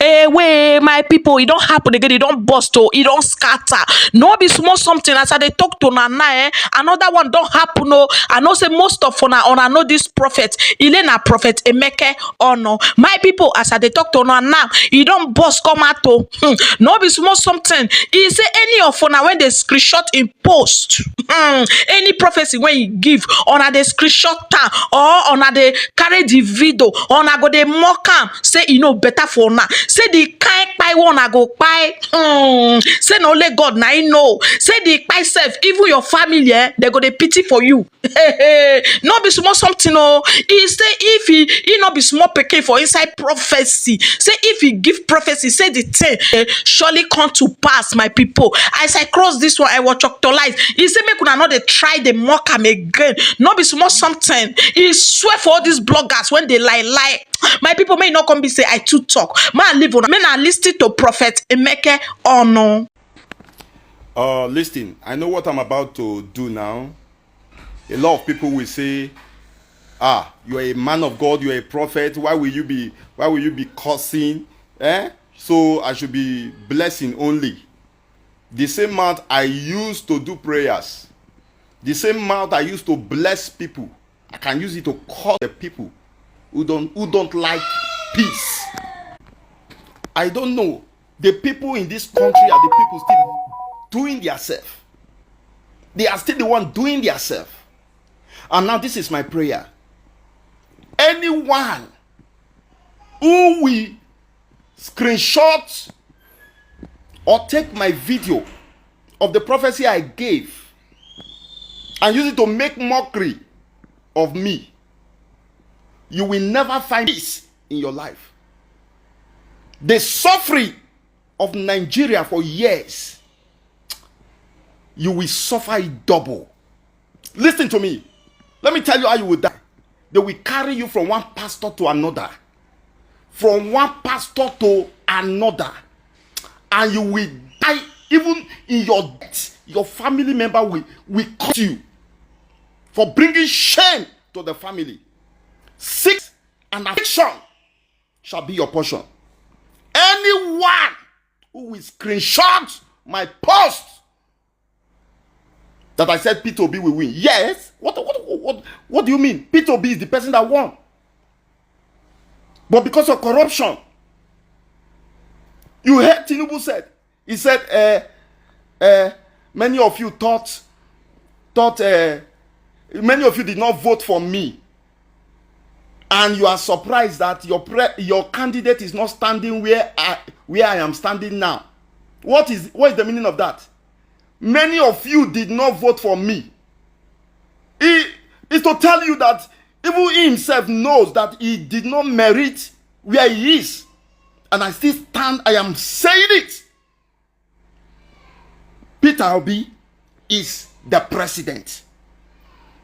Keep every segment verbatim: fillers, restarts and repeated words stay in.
Away, my people, e don happen again, e don burst o, e don scatter. No be small something. As I dey talk to una now, eh, another one don happen o. I know say most of una, una know this prophet. Ile na Prophet Emeke Ono. My people, as I dey talk to una now, e don burst come out o. Hmm. No be small something. E say any of una wey dey screenshot im post, hmm, any prophecy wey e give, una dey screenshot am, or una dey carry the video, una go dey mock am, say e no better for una. Say the kind kpai wey una go kpai, hmm, say na only God na im know. Say the kpai sef, even your family, eh, dem go dey pity for you. No be small something o. E say if e, e no be small pikin for inside prophecy. Say if e give prophecy, say the thing, eh, surely come to pass, my people. As I cross this one, I was choctolize. E say make una no dey try dey mock am again. No be small something. E swear for all these bloggers wey dey lie lie. My people, may e no come be say I too talk. Ma leave una. May na listen to Prophet Emeke Ono. Uh, listen, I know what I'm about to do now. A lot of people will say, "Ah, you are a man of God, you are a prophet. Why will you be, why will you be cursing? Eh? So I should be blessing only." The same mouth I used to do prayers, the same mouth I used to bless people, I can use it to curse the people who don't, who don't like peace. I don't know. The people in this country are the people still doing their self. They are still the one doing their self. And now this is my prayer. Anyone who will screenshot or take my video of the prophecy I gave and use it to make mockery of me, you will never find peace in your life. The suffering of Nigeria for years, you will suffer it double. Listen to me. Let me tell you how you will die. They will carry you from one pastor to another, from one pastor to another, and you will die. Even in your death, your family member will, will curse you for bringing shame to the family. Sickness and affliction shall be your portion. Anyone who will screenshot my post that I said Peter Obi will win. Yes. What, what, what, what do you mean? Peter Obi is the person that won. But because of corruption, you heard Tinubu said, he said, uh, uh, "Many of you thought, thought, uh, many of you did not vote for me. And you are surprised that your pre- your candidate is not standing where I, where I am standing now." What is, what is the meaning of that? "Many of you did not vote for me." He is to tell you that even he himself knows that he did not merit where he is. And I still stand, I am saying it. Peter Obi is the president.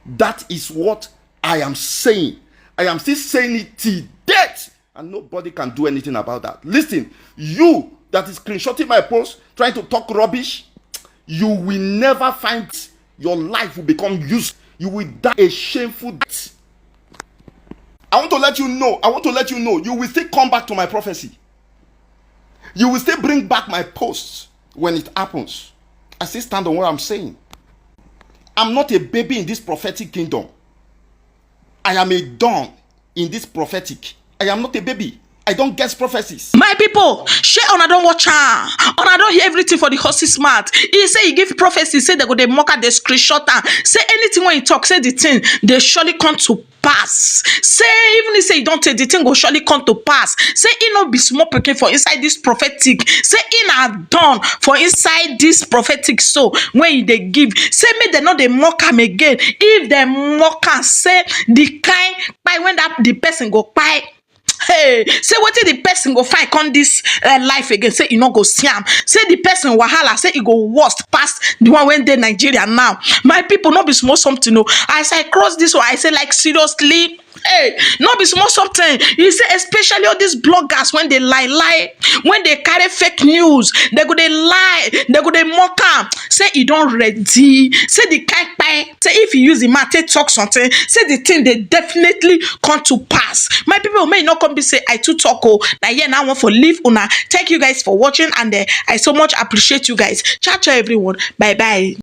That is what I am saying. I am still saying it till death, and nobody can do anything about that. Listen, you that is screenshotting my post, trying to talk rubbish, you will never find, your life will become useless. You will die a shameful death. I want to let you know, I want to let you know, you will still come back to my prophecy. You will still bring back my posts when it happens. I still stand on what I'm saying. I'm not a baby in this prophetic kingdom. I am a don in this prophetic. I am not a baby. I don't guess prophecies. My people, shey una don watch am? Una don hear everything for the horse's mouth? He say he give prophecy, say they go dey mock am, dey screenshot am. Say anything wey he talk, say the thing dey surely come to pass. Say even he say he don take, the thing go surely come to pass. Say he no be small pikin for inside this prophetic. Say he na don for inside this prophetic. So when he dey give, say make dem no dey mock am again. If dem mock am, say the kind kpai when that the person go kpai. Hey, say wetin the person go find come this uh, life again? Say e no go see am. Say the person wahala, say e go worst pass the one wey dey Nigeria now. My people, no be small something o. As I cross this one, I say, like, seriously, Hey, no be small something. You say, especially all these bloggers, when they lie, lie, when they carry fake news, they go, they lie, they go, they mock am. Say e don ready. Say the kind pie. Say if you use the mouth take talk something, say the thing they definitely come to pass. My people, may not come be say I too talk. Oh, now yeah, now one for leave una. Thank you guys for watching, and uh, I so much appreciate you guys. Ciao, ciao, everyone. Bye bye.